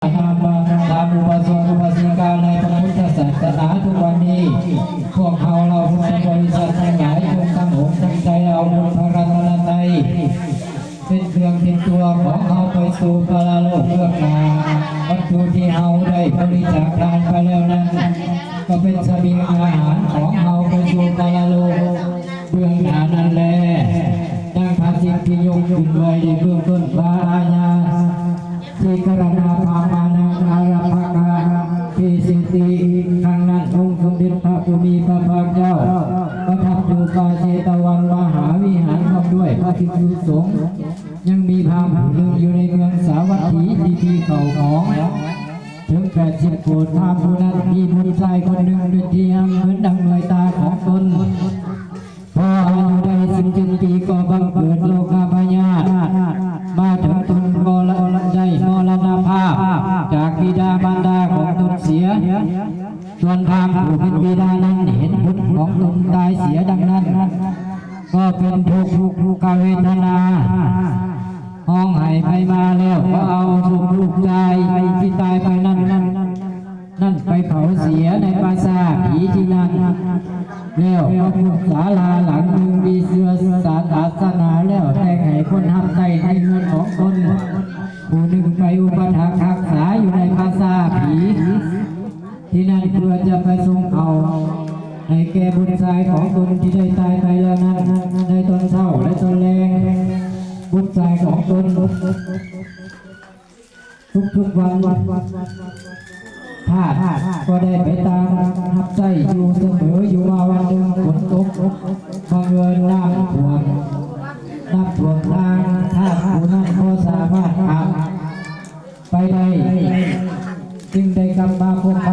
ນາມວ່າ ຕາມອຸບາສົກອຸບາສິກາໃນພະພຸດທະສາສະໜາທຸກວັນນີ້ ພວກເຮົາເຫຼົ່າພຸດທະບໍລິສັດທັງຫຼາຍ ຈົ່ງຕັ້ງອົກຕັ້ງໃຈເອົາບຸນພະລັດຕະນະໄຕ ເປັນເຄື່ອງຕິດຕົວຂອງເຮົາໄປສູ່ປະລະໂລກເບື້ອງໜ້າ. ວັດຖຸທີ່ເຮົາໄດ້ບໍລິຈາກທານໄປແລ້ວນັ້ນ ກໍເປັນສະບຽງອາຫານຂອງເຮົາໄປສູ່ປະລະໂລກເບື້ອງໜ້ານັ້ນແລ. ດັ່ງພະສິດທີ່ຍົກຂຶ້ນໄວ້ໃນເບື້ອງຕົ້ນ ພະອາຍາ ທີ່ກະລະນາພາມານັງອາລັບພະກາເທເສຕິ ຄັ້ງນັ້ນ ອົງສົມເດັດພະຜູ້ມີພະພາກເຈົ້າ ປະທັບຢູ່ປ່າເຊຕະວັນມະຫາວິຫານ ພ້ອມດ້ວຍພະພິກຂຸສົງ. ຍັງມີພາມຜູ້ໜຶ່ງຢູ່ໃນເມືອງສາວັດຖີ ທີ່ມີເຂົ້າຂອງເຖິງແປດສິບໂກດ. ພາມຜູ້ນັ້ນມີບຸດຊາຍຄົນໜຶ່ງເປັນທີ່ຮັກເໝືອນດັ່ງເໜືອຍຕາຂອງຕົນ. ພໍອາຍຸໄດ້ສິບເຈັດປີ ກໍບັງເກີດໂລກາພະຍາດມາເຖິງຕົນ ກໍໄດ້ມໍລະນະພາບຈາກບິດາມານດາຂອງຕົນເສຍ. ສ່ວນພາມຜູ້ເປັນບິດານັ້ນເຫັນບຸດຂອງຕົນຕາຍເສຍດັ່ງນັ້ນ ກໍເປັນທຸກຂະເວທະນາ ຮ້ອງໄຫ້ໄປມາແລ້ວ ກໍເອົາສົບລູກຊາຍທີ່ຕາຍໄປນັ້ນ ນັ້ນໄປເຜົາເສຍໃນປ່າຊ້າຜີທີ່ນັ້ນແລ້ວ. ກໍປຸກສາລາຫຼັງໜຶ່ງ ມີເຊື້ອສາສະໜາແລ້ວ ແຕ່ງໃຫ້ຄົນຮັບໃຊ້ໃນເຮືອນຂອງຕົນ ຜູ້ໜຶ່ງໄປອຸປະຖາກຮັກສາຢູ່ໃນປ່າຊ້າຜີທີ່ນັ້ນ ເພື່ອຈະໄປສົ່ງເຂົ້າໃຫ້ແກ່ບຸດຊາຍຂອງຕົນທີ່ໄດ້ຕາຍໄປແລ້ວນັ້ນ ໃນຕອນເຊົ້າ ແລະ ຕອນແລງ. ບຸດຊາຍຂອງຕົນ ທຸກໆວັນ ທາດກໍໄດ້ໄປຕາມຮັບໃຊ້ຢູ່ສະເໝີ. ຢູ່ມາວັນໜຶ່ງ ຝົນຕົກ ບັງເອີນນ້ຳຖ້ວມ ນ້ຳຖ້ວມທາງ. ທາດຜູ້ນັ້ນບໍ່ສາມາດຂ້າມໄປໄດ້ ຈຶ່ງໄດ້ກັບມາພົບປ